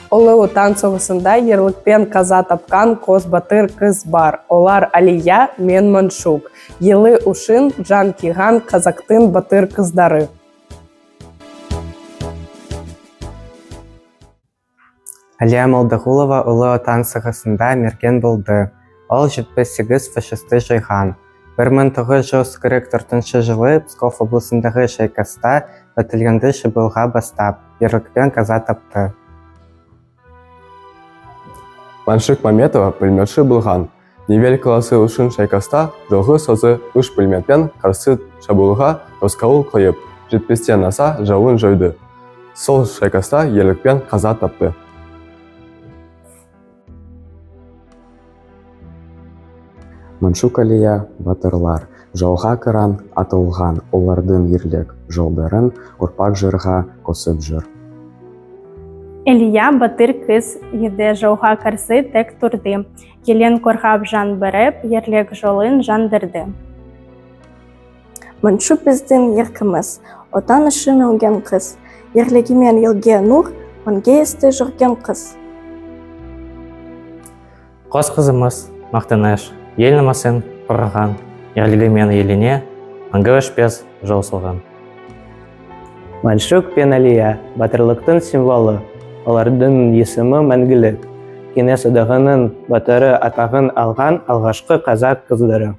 Ұлы Отан соғысында ерлікпен қаза тапқан қос батыр қыз бар. Олар Алия мен Маншук. Елі үшін жан қиған қазақтың батыр қыздары. Әлия Молдағұлова Ұлы Отан соғысында мерген болды. Ол 78 фашисті жойған. 1944 жылы Псков облысындағы шайқаста батальонды шабуылға бастап, ерлікпен қаза тапты. Маншук Маметова пулеметші болған. Невель қаласы үшін шайқаста жалғыз өзі үш пулеметпен қарсы шабуылға тосқауыл қойып, 70-тен аса жауын жойды. Сол шайқаста ерлікпен қаза тапты. Маншук, Алия батырлар, жауға қыран атылған, олардың ерлік жолдарын ұрпақ жырға қосып жүр. Әлия батыр қыз еді, жауға қарсы тек тұрды. Елін қорғап жан беріп, ерлік жолын жандырды. Маншук біздің еркіміз, Отан үшін өлген қыз. Ерлігімен елге нұр, мәңгі есте жүрген қыз. Қос қызымыз мақтаныш, ел намысын қорғаған, ерлігімен еліне мәңгі өшпес жол салған. Маншук пен Әлия – батырлықтың символы. Олардың есімі мәңгілік. Кеңес Одағының Батыры атағын алған алғашқы қазақ қыздары.